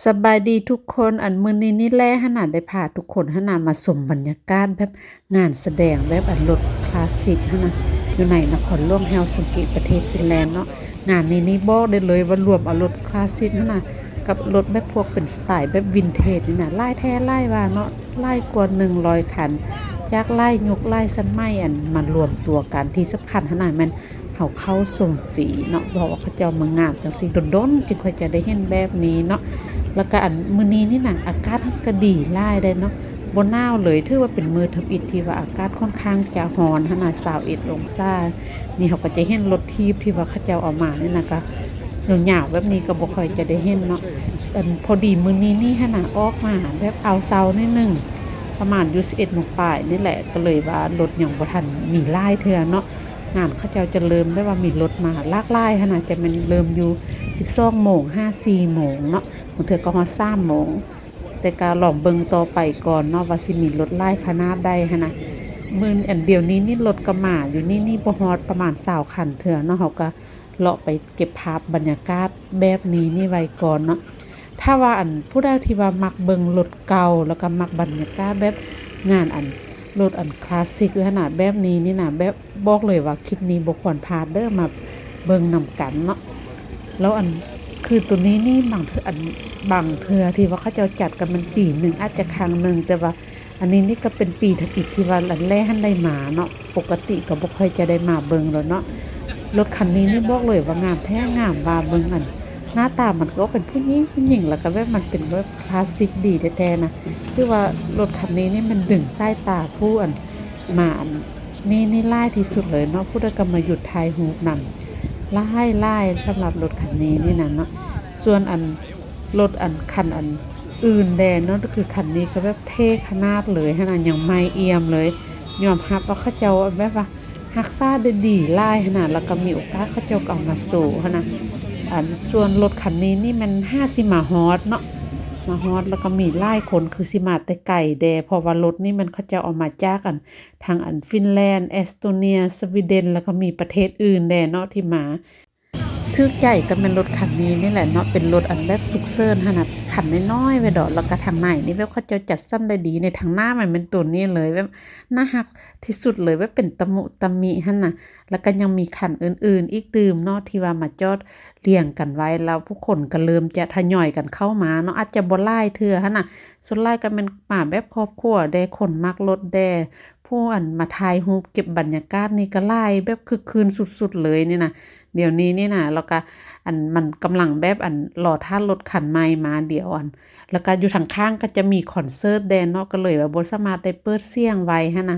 ສະບາຍດີທຸກຄົນ, ອັນ ມື້ນີ້ນີ້ແຫຼະຫັ້ນນະ ໄດ້ພາທຸກຄົນຫັ້ນນະ ມາຊົມບັນຍາກາດແບບງານສະແດງແບບ ອັນ ລົດຄລາສສິກຫັ້ນນະ ຢູ່ໃນນະຄອນຫຼວງເຮວຊິງກີ ປະເທດຟິນແລນເນາະ. ງານນີ້ນີ້ບອກໄດ້ເລີຍວ່າລວມເອົາລົດຄລາສສິກຫັ້ນນະ ກັບລົດແບບພວກເປັນສະໄຕແບບວິນເທຈນີ້ນະ ຫຼາຍແທ້ຫຼາຍວ່າເນາະ, ຫຼາຍກວ່າໜຶ່ງຮ້ອຍຄັນ ຈາກຫຼາຍຍຸກຫຼາຍສະໄໝ ອັນ ມາລວມຕົວກັນ. ທີ່ສຳຄັນຫັ້ນນະ ແມ່ນ ເຮົາເຂົ້າຊົມຟຣີເນາະ, ເພາະວ່າເຂົາເຈົ້າມາງານຈັ່ງຊີ້ດົນໆ ຈຶ່ງຄ່ອຍຈະໄດ້ເຫັນແບບນີ້ເນາະ. ແລ້ວກະ ອັນ ມື້ນີ້ນີ້ນະ ອາກາດຫັ້ນກະດີຫຼາຍເດ້ເນາະ, ບໍ່ໜາວເລີຍ, ຖືວ່າເປັນມື້ທຳອິດທີ່ວ່າອາກາດຄ່ອນຂ້າງຈະຮ້ອນຫັ້ນນະ ຊາວເອັດອົງສາ. ນີ້ເຮົາກໍຈະເຫັນລົດຖີບທີ່ວ່າເຂົາເຈົ້າເອົາມານີ້ນະ ກະຍາວໆແບບນີ້ກໍບໍ່ຄ່ອຍຈະໄດ້ເຫັນເນາະ. ອັນ ພໍດີມື້ນີ້ນີ້ຫັ້ນນະ ອອກມາແບບເອົາເຊົ້າໜ້ອຍໜຶ່ງ ປະມານຢູ່ສິບເອັດໂມງປາຍນີ້ແຫຼະ, ກໍເລີຍວ່າລົດຍັງບໍ່ທັນມີຫຼາຍເທື່ອເນາະ. ງານເຂົາເຈົ້າຈະເລີ່ມແບບວ່າມີລົດມາຫຼາກຫຼາຍຫັ້ນນະ, ຈະແມ່ນເລີ່ມຢູ່ສິບສອງໂມງຫາສີ່ໂມງເນາະ, ບາງເທື່ອກໍຮອດສາມໂມງ. ແຕ່ກໍລອງເບິ່ງຕໍ່ໄປກ່ອນເນາະ ວ່າຊິມີລົດຫຼາຍຂະໜາດໃດຫັ້ນນະ. ມື້ ອັນ ດຽວນີ້ນີ້ລົດກໍມາຢູ່ນີ້ນີ້ບໍ່ຮອດປະມານຊາວຄັນເທື່ອເນາະ, ເຮົາກໍເລາະໄປເກັບພາບບັນຍາກາດແບບນີ້ນີ້ໄວ້ກ່ອນເນາະ. ຖ້າວ່າ ອັນ ຜູ້ໃດທີ່ວ່າມັກເບິ່ງລົດເກົ່າ ແລ້ວກໍມັກບັນຍາກາດແບບງານ ອັນ ລົດ ອັນ ຄລາສສິກຫັ້ນນະ ແບບນີ້ນີ້ນະ ແບບ ບອກເລີຍວ່າຄລິບນີ້ບໍ່ຄວນພາດເດີ້ ມາເບິ່ງນຳກັນເນາະ. ແລ້ວ ອັນ ຄືໂຕນີ້ນີ້ ບາງເທື່ອ ອັນ ບາງເທື່ອທີ່ວ່າເຂົາເຈົ້າຈັດກໍແມ່ນປີໜຶ່ງອາດຈະຄັ້ງໜຶ່ງ, ແຕ່ວ່າອັນນີ້ນີ້ກໍເປັນປີທຳອິດທີ່ວ່າ ອັນ ແລະຫັ້ນໄດ້ມາເນາະ, ປົກກະຕິກໍບໍ່ຄ່ອຍຈະໄດ້ມາເບິ່ງແລ້ວເນາະ. ລົດຄັນນີ້ນີ້ບອກເລີຍວ່າງາມແທ້ງາມວ່າ, ເບິ່ງ ອັນ ໜ້າຕາມັນກໍເປັນຜູ້ຍິງ ຜູ້ຍິງ ແລ້ວກໍແບບມັນເປັນແບບຄລາສສິກດີແທ້ໆນະ. ຄືວ່າລົດຄັນນີ້ນີ້ມັນດຶງສາຍຕາຜູ້ ອັນ ມາ ອັນ ນີ້ນີ້ຫຼາຍທີ່ສຸດເລີຍເນາະ, ຜູ້ໃດກໍມາຢຸດຖ່າຍຮູບນຳຫຼາຍໆ ສຳລັບລົດຄັນນີ້ນີ້ນະເນາະ. ສ່ວນ ອັນ ລົດ ອັນ ຄັນ ອັນ ອື່ນແດ່ເນາະ, ຄືຄັນນີ້ກໍແບບເທ່ຂະໜາດເລີຍຫັ້ນນະ, ຍັງໃໝ່ອ່ຽມເລີຍ. ຍອມຮັບວ່າເຂົາເຈົ້າແບບວ່າຮັກສາໄດ້ດີຫຼາຍຫັ້ນນະ, ແລ້ວກໍມີໂອກາດເຂົາເຈົ້າກໍເອົາມາໂຊຫັ້ນນະ. ອັນ ສ່ວນລົດຄັນນີ້ນີ້ແມ່ນຫາຊິມາຮອດເນາະ, ມາຮອດແລ້ວກໍມີຫຼາຍຄົນ ຄືຊິມາແຕ່ໄກແດ່, ເພາະວ່າລົດນີ້ແມ່ນເຂົາເຈົ້າເອົາມາຈາກ ອັນ ທາງ ອັນ ຟິນແລນ, ເອສໂຕເນຍ, ສະວີເດັນ ແລ້ວກໍມີປະເທດອື່ນແດ່ເນາະທີ່ມາ. ຖືກໃຈກໍແມ່ນລົດຄັນນີ້ນີ້ແຫຼະເນາະ, ເປັນລົດ ອັນ ແບບສຸກເສີນຫັ້ນນະ, ຄັນນ້ອຍໆໄວ້ດອກ, ແລ້ວກໍທາງໃນນີ້ແບບເຂົາເຈົ້າຈັດສັນໄດ້ດີ, ໃນທາງໜ້າມັນແມ່ນໂຕນີ້ເລີຍ, ແບບໜ້າຮັກທີ່ສຸດເລີຍ, ແບບເປັນຕະມຸຕະມິຫັ້ນນະ. ແລ້ວກໍຍັງມີຄັນອື່ນໆອີກຕື່ມເນາະ ທີ່ວ່າມາຈອດລຽງກັນໄວ້, ແລ້ວຜູ້ຄົນກໍເລີ່ມຈະທະຍອຍກັນເຂົ້າມາເນາະ, ອາດຈະບໍ່ຫຼາຍເທື່ອຫັ້ນນະ. ສ່ວນຫຼາຍກໍແມ່ນມາແບບຄອບຄົວແດ່, ຄົນມັກລົດແດ່, ຜູ້ ອັນ ມາຖ່າຍຮູບເກັບບັນຍາກາດນີ້ກໍຫຼາຍ, ແບບຄຶກຄື້ນສຸດໆເລີຍນີ້ນະ ດຽວນີ້ນີ້ນະ. ແລ້ວກໍ ອັນ ມັນກຳລັງແບບ ອັນ ລໍຖ້າລົດຄັນໃໝ່ມາດຽວ ອັນ ແລ້ວກໍຢູ່ທາງຂ້າງກໍຈະມີຄອນເສີດແດ່ເນາະ, ກໍເລີຍວ່າບໍ່ສາມາດໄດ້ເປີດສຽງໄວ້ຫັ້ນນະ.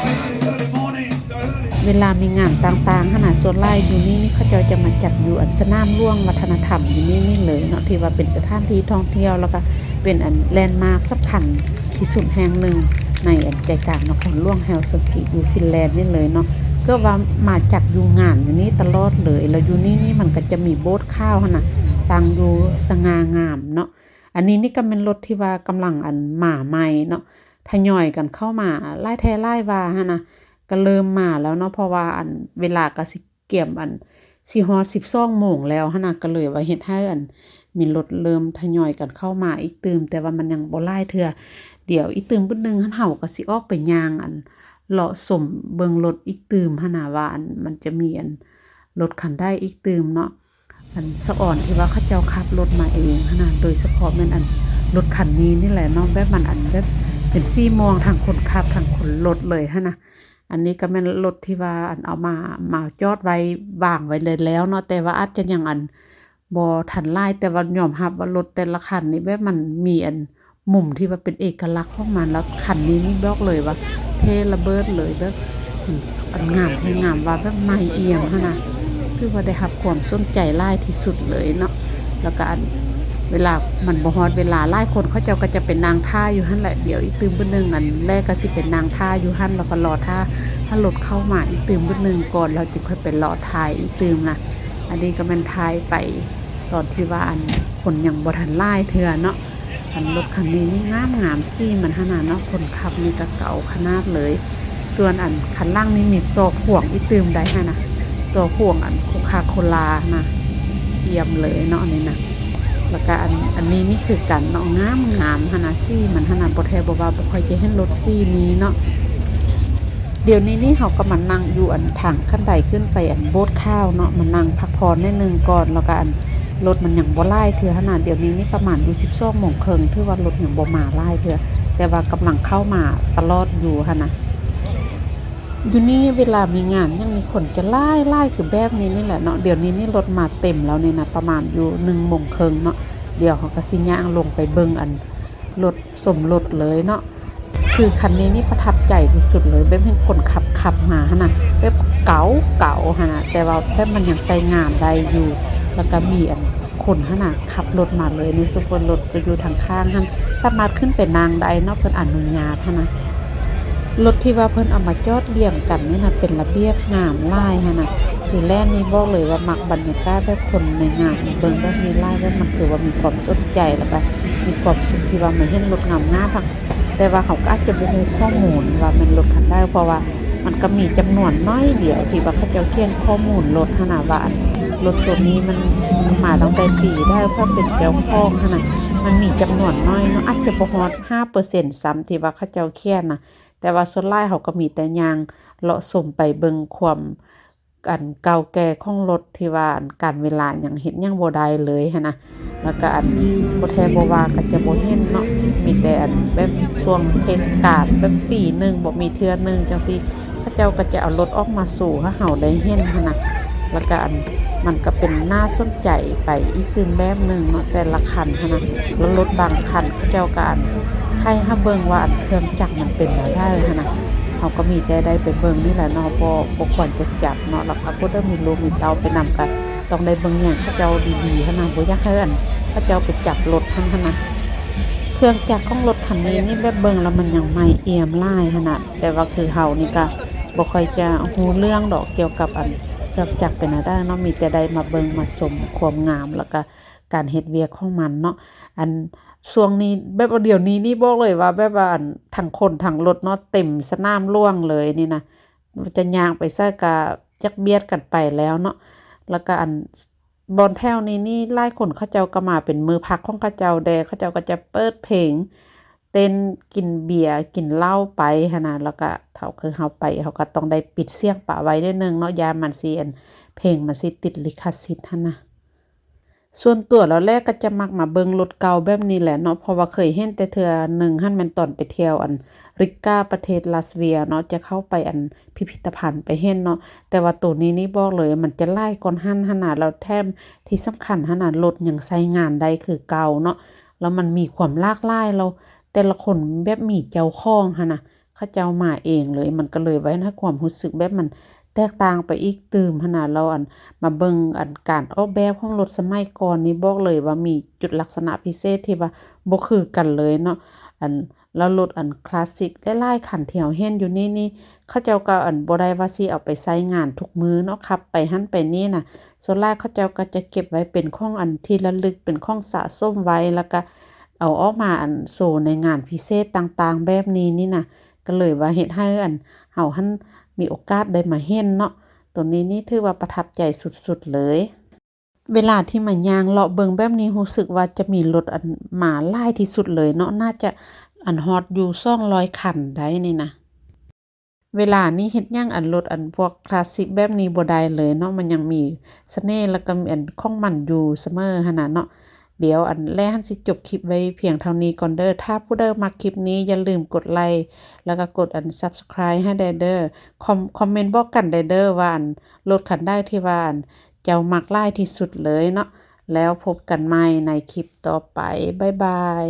Early, early morning. ເວລາມີງານຕ່າງໆຫັ້ນນະ, ສ່ວນຫຼາຍຢູ່ນີ້ນີ້ເຂົາເຈົ້າຈະມາຈັດຢູ່ ອັນ ສະໜາມຫຼວງວັດທະນະທຳຢູ່ນີ້ນີ້ເລີຍເນາະ, ທີ່ວ່າເປັນສະຖານທີ່ທ່ອງທ່ຽວ ແລ້ວກະເປັນ ອັນ ແລນມາກສຳຄັນທີ່ສຸດແຫ່ງໜຶ່ງໃນ ອັນ ໃຈກາງນະຄອນຫຼວງເຮລຊິງກີ ຢູ່ຟິນແລນນີ້ເລີຍເນາະ. ເກືອບວ່າມາຈັດຢູ່ງານຢູ່ນີ້ຕະຫຼອດເລີຍ, ແລ້ວຢູ່ນີ້ນີ້ມັນກໍຈະມີໂບດຂາວຫັ້ນນະ ຕັ້ງຢູ່ສະຫງ່າງາມເນາະ. ອັນນີ້ນີ້ກໍແມ່ນລົດທີ່ວ່າກຳລັງ ອັນ ມາໃໝ່ເນາະ, ທະຍອຍກັນເຂົ້າມາຫຼາຍແທ້ຫຼາຍວ່າຫັ້ນນະ, ກໍເລີ່ມມາແລ້ວເນາະ, ເພາະວ່າ ອັນ ເວລາກໍຊິກຽມ ອັນ ຊິຮອດສິບສອງໂມງແລ້ວຫັ້ນນະ, ກໍເລີຍວ່າເຮັດໃຫ້ ອັນ ມີລົດເລີ່ມທະຍອຍກັນເຂົ້າມາອີກຕື່ມ, ແຕ່ວ່າມັນຍັງບໍ່ຫຼາຍເທື່ອ. ດຽວອີກຕື່ມບຶດໜຶ່ງຫັ້ນ ເຮົາກໍຊິອອກໄປຍ່າງ ອັນ ເລາະຊົມເບິ່ງລົດອີກຕື່ມຫັ້ນນະ ວ່າ ອັນ ມັນຈະມີ ອັນ ລົດຄັນໃດອີກຕື່ມເນາະ. ອັນສະອອນທີ່ວ່າເຂົາເຈົ້າຂັບລົດມາເອງຫັ້ນນະ, ໂດຍສະເພາະແມ່ນອັນລົດຄັນນີ້ນີ້ແຫຼະເນາະ, ແບບມັນອັນແບບເປັນສີມ່ວງ ທັງຄົນຂັບທັງຄົນລົດເລີຍຫັ້ນນະ. ອັນນີ້ກໍແມ່ນລົດທີ່ວ່າອັນເອົາມາ ມາຈອດໄວ້ວາງໄວ້ແລ້ວເນາະ, ແຕ່ວ່າອາດຈະຍັງອັນບໍ່ທັນຫຼາຍ, ແຕ່ວ່າຍອມຮັບວ່າລົດແຕ່ລະຄັນນີ້ແບບມັນມີອັນ ມຸມທີ່ວ່າເປັນເອກະລັກຂອງມັນ, ແລ້ວຄັນນີ້ນີ້ບອກເລີຍວ່າເທ່ລະເບີດເລີຍ, ແບບ ອັນງາມແທ້ງາມວ່າ ແບບໃໝ່ອ່ຽມຫັ້ນນະ, ຖືວ່າໄດ້ຮັບຄວາມສົນໃຈຫຼາຍທີ່ສຸດເລີຍເນາະ. ແລ້ວກະອັນເວລາມັນບໍ່ຮອດເວລາ, ຫຼາຍຄົນເຂົາເຈົ້າກໍຈະໄປນັ່ງຖ້າຢູ່ຫັ້ນແຫຼະ, ດຽວອີກຕື່ມບຶດໜຶ່ງ ອັນແລກກໍຊິໄປນັ່ງຖ້າຢູ່ຫັ້ນ ແລ້ວກໍລໍຖ້າ ຖ້າລົດເຂົ້າມາອີກຕື່ມບຶດໜຶ່ງກ່ອນ ແລ້ວຈຶ່ງຄ່ອຍໄປລໍຖ້າອີກຕື່ມນະ. ອັນນີ້ກໍແມ່ນຖ່າຍໄປຕອນທີ່ວ່າອັນຄົນຍັງບໍ່ທັນຫຼາຍເທື່ອເນາະ. ອັນລົດຄັນນີ້ນີ້ງາມໆ ສີມັນຫັ້ນນະເນາະ ຄົນຂັບນີ້ກະເກົ່າຂະໜາດເລີຍ. ສ່ວນອັນຄັນຫຼັງນີ້ມີຕໍ່ພວງອີກຕື່ມໃດຫັ້ນນະ ຕໍ່ພວງອັນໂຄຄາໂຄລາຫັ້ນນະ ອຽມເລີຍເນາະອັນນີ້ນະ. ແລ້ວກະອັນ ອັນນີ້ນີ້ຄືກັນເນາະ ງາມໆ ຫັ້ນນະ ສີມັນຫັ້ນນະ ບໍ່ແທ້ບໍ່ວ່າບໍ່ຄ່ອຍຈະເຫັນລົດສີນີ້ເນາະ. ດຽວນີ້ນີ້ເຮົາກໍມານັ່ງຢູ່ອັນທາງຂັ້ນໄດຂຶ້ນໄປອັນໂບດຂາວເນາະ ມານັ່ງພັກຜ່ອນໜ້ອຍໜຶ່ງກ່ອນ ແລ້ວກໍອັນລົດມັນຍັງບໍ່ຫຼາຍເທື່ອຫັ້ນນະ. ດຽວນີ້ນີ້ປະມານຢູ່ສິບສອງໂມງເຄິ່ງ ຖືວ່າລົດຍັງບໍ່ມາຫຼາຍເທື່ອ ແຕ່ວ່າກຳລັງເຂົ້າມາຕະຫຼອດຢູ່ຫັ້ນນະ. ຢູ່ນີ້ເວລາມີງານຫຍັງນີ້ຄົນຈະຫຼາຍໆ ຄືແບບນີ້ນີ້ແຫຼະເນາະ. ດຽວນີ້ນີ້ລົດມາເຕັມແລ້ວນີ້ນະ ປະມານຢູ່ໜຶ່ງໂມງເຄິ່ງເນາະ. ດຽວເຮົາກໍຊິຍ່າງລົງໄປເບິ່ງອັນລົດ ສົມລົດເລີຍເນາະ. ຄືຄັນນີ້ນີ້ປະທັບໃຈທີ່ສຸດເລີຍ ແບບເຫັນຄົນຂັບ ຂັບມາຫັ້ນນະ ແບບເກົ່າໆ ຫັ້ນນະ ແຕ່ວ່າແບບມັນຍັງໃຊ້ງານໄດ້ຢູ່ ແລ້ວກະມີອັນຄົນຫັ້ນນະຂັບລົດມາເລີຍ ໃນໂຊເຟີລົດກໍຢູ່ທາງຂ້າງຫັ້ນ ສາມາດຂຶ້ນໄປນັ່ງໄດ້ເນາະ ເພິ່ນອະນຸຍາດຫັ້ນນະ. ລົດທີ່ວ່າເພິ່ນເອົາມາຈອດລຽງກັນນີ້ນະ ເປັນລະບຽບງາມຫຼາຍຫັ້ນນະ. ຄືແລ່ນນີ້ບອກເລີຍວ່າມັກບັນຍາກາດແບບຄົນໃນງານເບິ່ງແບບນີ້ຫຼາຍ ແບບມັນຄືວ່າມີຄວາມສົນໃຈ ແລ້ວກະມີຄວາມສຸກທີ່ວ່າມາເຫັນລົດງາມໆ ແຕ່ວ່າເຮົາກໍອາດຈະບໍ່ຮູ້ຂໍ້ມູນວ່າແມ່ນລົດຄັນໃດ ເພາະວ່າມັນກໍມີຈຳນວນໜ້ອຍດຽວທີ່ວ່າເຂົາເຈົ້າຂຽນຂໍ້ມູນລົດຫັ້ນນະ ວ່າອັນລົດໂຕນີ້ມັນ ມັນມາຕັ້ງແຕ່ປີໃດ ໃຜເປັນເຈົ້າຂອງຫັ້ນນະ. ມັນມີຈຳນວນໜ້ອຍເນາະ ອາດຈະບໍ່ຮອດຫ້າເປີເຊັນຊ້ຳທີ່ວ່າເຂົາເຈົ້າຂຽນນະ. ແຕ່ວ່າສ່ວນຫຼາຍເຮົາກໍມີແຕ່ຍ່າງເລາະຊົມໄປເບິ່ງຄວາມ ອັນເກົ່າແກ່ຂອງລົດທີ່ວ່າອັນການເວລາຫຍັງເຮັດຫຍັງບໍ່ໄດ້ເລີຍຫັ້ນນະ. ແລ້ວກະອັນບໍ່ແທ້ບໍ່ວ່າກໍຈະບໍ່ເຫັນເນາະ ມີແຕ່ອັນແບບຊ່ວງເທດສະການ ແບບປີໜຶ່ງບໍ່ມີເທື່ອໜຶ່ງຈັ່ງຊີ້ ເຂົາເຈົ້າກໍຈະເອົາລົດອອກມາໂຊໃຫ້ເຮົາໄດ້ເຫັນຫັ້ນນະ. ແລ້ວກະອັນມັນກໍເປັນໜ້າສົນໃຈໄປອີກຕື່ມແບບໜຶ່ງເນາະ ແຕ່ລະຄັນຫັ້ນນະ. ແລ້ວລົດບາງຄັນເຂົາເຈົ້າກໍອັນໄຖ່ໃຫ້ເບິ່ງວ່າອັນເຄື່ອງຈັກມັນເປັນແນວໃດຫັ້ນນະ. ເຮົາກໍມີແຕ່ໄດ້ໄປເບິ່ງນີ້ແຫຼະເນາະ ບໍ່ ບໍ່ຄວນຈະຈັບເນາະ. ແລ້ວ ຖ້າຜູ້ໃດມີລູກມີເຕົ້າໄປນຳ ກໍຕ້ອງໄດ້ເບິ່ງແຍງເຂົາເຈົ້າດີໆ ຫັ້ນນະ ບໍ່ຢາກໃຫ້ອັນເຂົາເຈົ້າໄປຈັບລົດຫັ້ນ ຫັ້ນນະ. ເຄື່ອງຈັກຂອງລົດຄັນນີ້ນີ້ ແບບເບິ່ງແລ້ວມັນຍັງໃໝ່ອ່ຽມຫຼາຍ ຫັ້ນນະ ແຕ່ວ່າຄືເຮົານີ້ກໍບໍ່ຄ່ອຍຈະຮູ້ເລື່ອງດອກ ກ່ຽວກັບອັນເຄື່ອງຈັກເປັນແນວໃດເນາະ ມີແຕ່ໄດ້ມາເບິ່ງມາຊົມຄວາມງາມ ແລ້ວກໍການເຮັດວຽກຂອງມັນເນາະ. ອັນຊ່ວງນີ້ ແບບວ່າດຽວນີ້ນີ້ບອກເລີຍວ່າ ແບບວ່າອັນທັງຄົນທັງລົດເນາະ ເຕັມສະໜາມຫຼວງເລີຍນີ້ນະ. ຈະຍ່າງໄປໃສກະຈັກບຽດກັນໄປແລ້ວເນາະ. ແລ້ວກະອັນບ່ອນແຖວນີ້ນີ້ ຫຼາຍຄົນເຂົາເຈົ້າກະມາເປັນມື້ພັກຂອງເຂົາເຈົ້າແດ່ ເຂົາເຈົ້າກະຈະເປີດເພງ ເຕັ້ນ ກິນເບຍ ກິນເຫຼົ້າໄປຫັ້ນນະ. ແລ້ວກະເທົ່າຄືເຮົາໄປ ເຮົາກະຕ້ອງໄດ້ປິດສຽງປະໄວ້ໜ້ອຍໜຶ່ງເນາະ ຢ້ານມັນຊິອັນ ເພງມັນຊິຕິດລິຂະສິດຫັ້ນນະ. ສ່ວນຕົວແລ້ວແຫຼະ ກໍຈະມັກມາເບິ່ງລົດເກົ່າແບບນີ້ແຫຼະເນາະ ເພາະວ່າເຄີຍເຫັນແຕ່ເທື່ອໜຶ່ງຫັ້ນ ແມ່ນຕອນໄປທ່ຽວອັນຣິກາ ປະເທດລາດເຊຍເນາະ ຈະເຂົ້າໄປອັນພິພິທະພັນໄປເຫັນເນາະ. ແຕ່ວ່າໂຕນີ້ນີ້ບອກເລີຍ ມັນຈະຫຼາຍກ່ອນຫັ້ນຫັ້ນນະ. ແລ້ວແຖມທີ່ສຳຄັນຫັ້ນນະ ລົດຍັງໃຊ້ງານໄດ້ຄືເກົ່າເນາະ ແລ້ວມັນມີຄວາມຫຼາກຫຼາຍ ແລ້ວແຕ່ລະຄົນແບບມີເຈົ້າຂອງຫັ້ນນະ ເຂົາເຈົ້າມາເອງເລີຍ ມັນກໍເລີຍວ່າເຮັດໃຫ້ຄວາມຮູ້ສຶກແບບມັນແຕກຕ່າງໄປອີກຕື່ມຫັ້ນນະ. ແລ້ວອັນມາເບິ່ງອັນການອອກແບບຂອງລົດສະໄໝກ່ອນນີ້ ບອກເລີຍວ່າມີຈຸດລັກສະນະພິເສດທີ່ວ່າບໍ່ຄືກັນເລີຍເນາະ. ອັນ ແລ້ວລົດອັນຄລາສສິກຫຼາຍໆຄັນທີ່ເຮົາເຫັນຢູ່ນີ້ນີ້ ເຂົາເຈົ້າກໍອັນບໍ່ໄດ້ວ່າຊິເອົາໄປໃຊ້ງານທຸກມື້ເນາະ ຂັບໄປຫັ້ນໄປນີ້ນະ. ສ່ວນຫຼາຍເຂົາເຈົ້າກໍຈະເກັບໄວ້ເປັນຂອງອັນທີ່ລະລຶກ ເປັນຂອງສະສົມໄວ້ ແລ້ວກໍເອົາອອກມາອັນໂຊໃນງານພິເສດຕ່າງໆແບບນີ້ນີ້ນະ. ກໍເລີຍວ່າເຮັດໃຫ້ອັນເຮົາຫັ້ນມີໂອກາດໄດ້ມາເຫັນເນາະ. ໂຕນີ້ນີ້ຖືວ່າປະທັບໃຈສຸດໆເລີຍ. ເວລາທີ່ມາຍ່າງເລາະເບິ່ງແບບນີ້ ຮູ້ສຶກວ່າຈະມີລົດອັນມາຫຼາຍທີ່ສຸດເລີຍເນາະ ໜ້າຈະອັນຮອດຢູ່ສອງຮ້ອຍຄັນໄດ້ນີ້ນະ. ເວລານີ້ເຮັດຫຍັງອັນລົດອັນພວກຄລາສສິກແບບນີ້ບໍ່ໄດ້ເລີຍເນາະ ມັນຍັງມີສະເໜ່ ແລ້ວກໍມີອັນຂອງມັນຢູ່ສະເໝີຫັ້ນນະເນາະ. ດຽວອັນແລະຫັ້ນຊິຈົບຄລິບໄວ້ພຽງເທົ່ານີ້ກ່ອນເດີ. ຖ້າຜູ້ໃດມັກຄລິບນີ້ ຢ່າລືມກົດໄລ ແລ້ວກໍກົດອັນ Subscribe ໃຫ້ແດ່ເດີ. ຄອມ ຄອມເມັນບອກກັນແດ່ເດີວ່າອັນລົດຄັນໃດທີ່ວ່າອັນເຈົ້າມັກຫຼາຍທີ່ສຸດເລີຍເນາະ. ແລ້ວພົບກັນໃໝ່ໃນຄລິບຕໍ່ໄປ. ບາຍບາຍ.